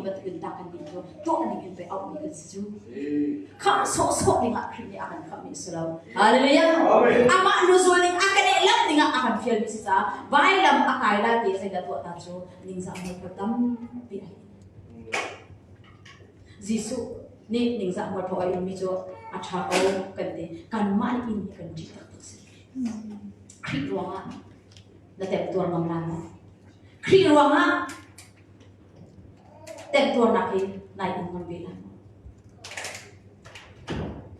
bantukin ta kan nih cu tuah ding in pei auhmi kan si cu. Khamh sawhsawh dingah Khrih nih a kan khamhmi a si lo. Hallelujah. Amah nuzul ning a kan lam dingah a kan fialmi si caah vailam a kai lai te zeidah tuah ta cu ningzah mualpho tampi ai. Jesuh nih ningzah mualpho a inmi cu a ṭha ko kan ti. Kanmah nih inn hi kan ṭih taktak si. Khrih ruangah na temtuar ngam lai maw? Khrih ruangah temtuarnak hi nai in ngam ve lai maw?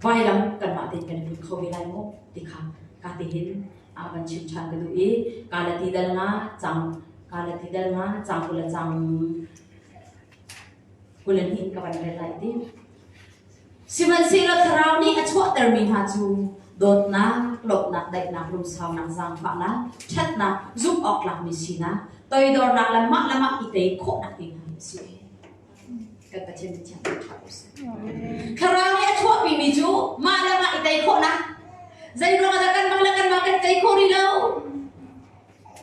Vailam kanmah tein kan put kho ve lai maw? Ti kha ka ti hin a van chim ṭhan ka duh i Galati dal nga cang Galati dal nga cang kula cang kulan hin ka van rel lai ti. Sihmanhsehlaw Thlarau nih a chuahtermi hna cu dawtnak, lawmhnak, daihnak, lungsaunak, zaangfahnak, ṭhatnak, zumh awk tlakmi sinak, toidornak le mah le mah i tei khawhnak ti hna hi a si. Kan Pathian Pathian ṭha ko seh. Thlarau nih a chuahpimi cu mah le mah i tei khawhnak. Zei ruangah dah kanmah le kanmah kan tei khawh rih lo?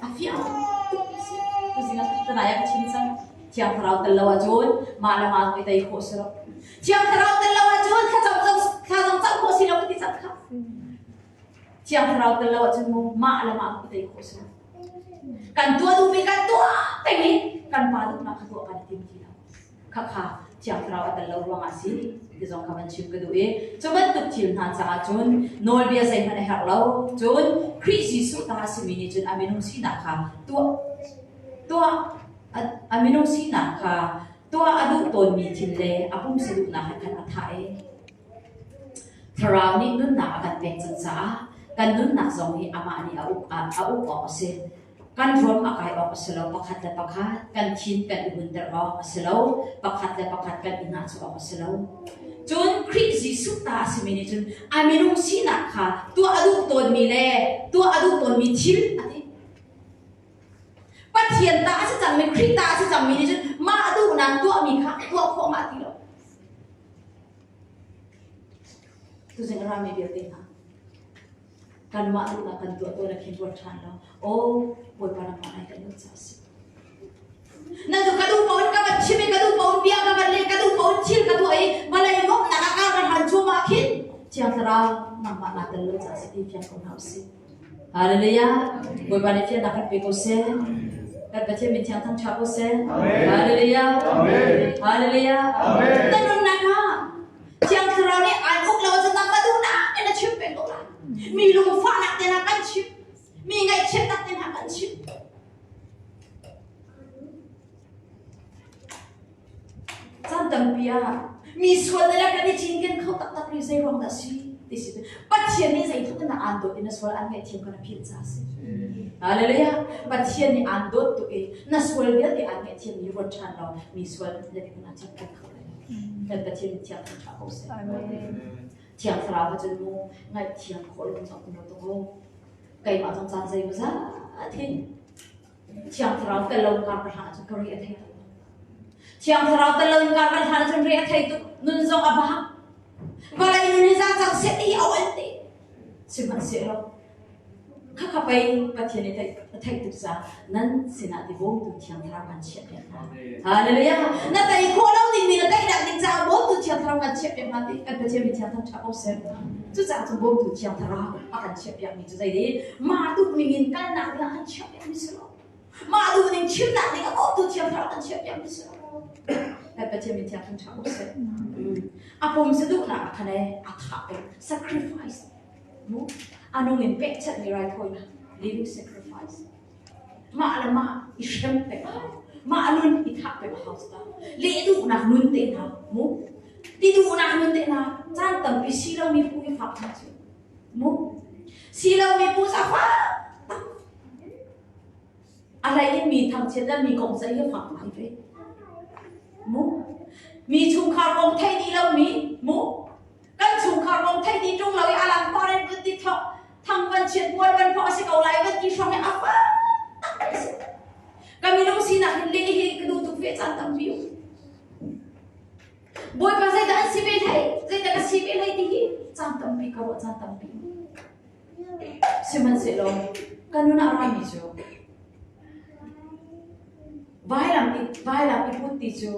A fiang tuk si. Tuzing ah tanai ah ka chim cang. Thiang Thlarau tel lo ahcun mah le mah i tei khawh si lo. Thiang Thlarau tel lo ahcun thlacam thla zong cam khawh si lo ka ti cang kha. Thiang Thlarau tel lo ahcun mu mah le mah i tei khawh si lo. Kan tuah duhmi kan tuah peng i kan pa duhnak kha tuah kan i tim ti lo. Khakha Thiang Thlarau a tel lo ruangah a si ti zong kha van chim ka duh i cu bantuk thil hna caah cun nawlbia zeihmanh a herh lo. Cun Khrih Jesuh ta a simi nih cun a minung sinak kha tuah tuah a minung sinak kha tuah a duh tawnmi thil le a pumsa duhnak he khan a thah i Thlarau nih nunnak a kan pek cang caah kan nunnak zong hi amah nih a uk a uk awk a si. Kan ruam a kai awk a si lo, pakhat le pakhat kan thin kan i hunter awk a si lo, pakhat le pakhat kan i nahchuah awk a si lo. Cun Khrih Jesuh ta a simi nih cun a minung sinak kha tuah a duh tawnmi le tuah a duh tawnmi thil a ti. Pathian ta a si cangmi, Khrih ta a si cangmi nih cun mah duhnak tuahmi kha tuah khawh ngah ti lo. Tuzing a rami vialte hna, kanmah duhnak kan tuah tawn a khin ruat ṭhan lo. Aw, Bawipa nangmah nai kan duh caah a si. Na du ka duh paoh in ka van chim i ka duh paoh in bia ka van leh, ka duh paoh in thil ka tuah i vawlei nuamhnak ah kar kan han chum ah khin Thiang Thlarau nangmah naa tel lo caah a si ti fiang ko hna usih. Hallelujah. Bawipa nih fiannak kan pe ko seh. Kan Pathian min thiang thangṭha ko seh. Hallelujah. Hallelujah. Na nunnak ah Thiang Thlarau nih aan uk lo ahcun nangmah duhnak in a chim peng ko lai. Mi lungfahnak te hna kan chim. Mi ngaihchiatnak te hna kan chim. Caan tampi ah mi sual le kan i cinken kho taktak ri zei ruang dah si ti si Pathian nih zeitluk in aan dawt in na sual an ngaihthiam kan a philh ca si. Hallelujah. Pathian nih aan dawt tuk i na sual vialte aan ngaihthiam ni ruat ṭhan lo mi sual na ti na cak kho lai. Kan Pathian nih thiang ṭha ko seh. Thiang Thlarau ha cun mu ngaihthiam khawh lo cang kum lo to ko. Keimah zong caan zei maw zat hin Thiang Thlarau tel lo kar ka hlan ahcun ka ri a thei tuk. Thiang Thlarau tel lo in kar kan hlan ahcun ri a thei tuk. Nun zong a bang. Vawlei nun hi zang cang seh ti hi a oan te. Sihmanhsehlaw khakha pei Pathian nih a theih tuk caah nan sinah ti bawmtu Thiang Thlarau kan chiah piak hna. Hallelujah. Na tei khawh lo dingmi na teinak ding caah bawmtu Thiang Thlarau kan chiah piak hna ti kan Pathian mi Thiang Thlarau ṭha ko seh. Cucaah cun bawmtu Thiang Thlarau a kan chiah piakmi cu zei dih mah duh ning in kalnak ding ah kan chiah piakmi si lo. Mah duh ning chimnak ding ah bawmtu Thiang Thlarau kan chiah piakmi si lo. Kan Pathian min Thiang Thlarau ṭha ko seh. A pum sa duhnak ah khan ee a thah peng sacrifice mu a nung in pekchanhmi raithawinak living sacrifice mah le mah i hrem pek a hau mah nun i thah pek a hau ta leh duhnak nun te hna mu ti duhnak nun te hna caan tampi si lomi phu hi fak hna cu mu si lomi phu sa fak a hlei in mi thangchiat le mi kong ceih hi fak ngai ve mu mi chungkhar kong thei dih lomi mu kan chungkhar kong theih dih ṭung lo i a lang par in vun ti thok thang van chiat mual van phok a si ko lai van ti hrawng i a fak ka minung sinak hin le hi ka duh tuk ve caan tampi um Bawipa zeidah an si ve hlei zeidah ka si ve hlei ti hi caan tampi ka ruah caan tampi sihmanhsehlaw ka nun ah rami cu vailam i vailam i put ti cu.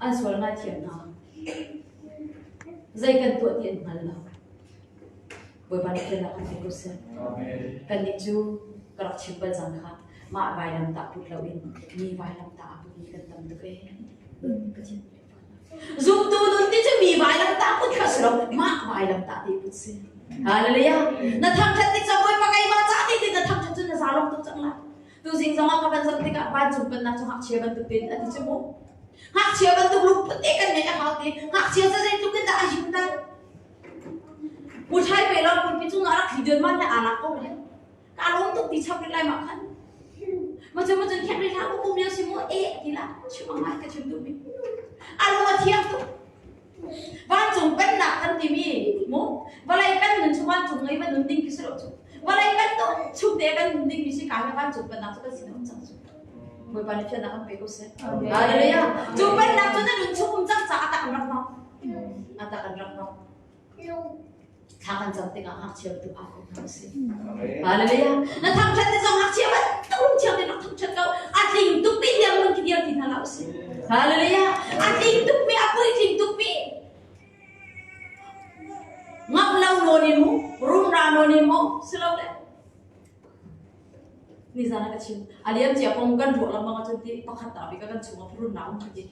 An sual ngaithiam hna. Zei kan tuah ti an hngal lo. Bawipa nih fiannak kan pe ko seh. Kannih cu ka rak chim bal cang kha mah vailamtah put loin mi vailamtah a putmi kan tam tuk ee. Pathian Zumtu nun ti cu mi vailamtah put kha si lo, mah vailamtah te put si. Hallelujah. Na thangṭhat tik cang Bawipa keimah ca ti ti na thangṭhat cun na za lawm tuk cang lai. Tuzing zong ah ka van zoh tikah vancung pennak cu ngakchia bantuk tein a ti cu mu. Ngakchia bantuk lungput te kan ngeih a hau ti. Ngakchia cu zeitluk in dah a him dah? Muṭhai pe law pulpi cungah rak thli dian man le aa lak ko le. Ka lawm tuk ti chap rih lai mah khan. Ma cu ma cun khek rih hlah mu pum si mu e ti la chim a ngai ka chim duhmi. A lung a thiang tuk. Vancung pennak kan timi mu vawlei kan nun cu vancung ngei va nun ding khi si lo cu. Vawlei kan tu chung te kan nun ding mi si ka he vancung pennak cu kan sin um cang cu. Bawipa nih fiannak kan pe ko seh. Hallelujah. Cu pennak cu na nun chung um cang caah tak an rak hmang. A tak an rak hmang. Thla kan cam tikah ngakchia bantuk aa ko hna usih. Hallelujah. Na thangṭhat ti zong ngakchia bantuk lungthiang tein rak thangṭhat ko. A tling tukmi dirhmun khi dir ti hna hlah usih. Hallelujah. A tling tukmi, a puitling tukmi. Ngamh lo nawn in mu, rumra nawn in mu, si lo le. Nizan ah ka chim. A liam cia kong kan ruah lengmang ahcun ti pakhat ta bik ah kan chungah phuhrunnak um khi ti.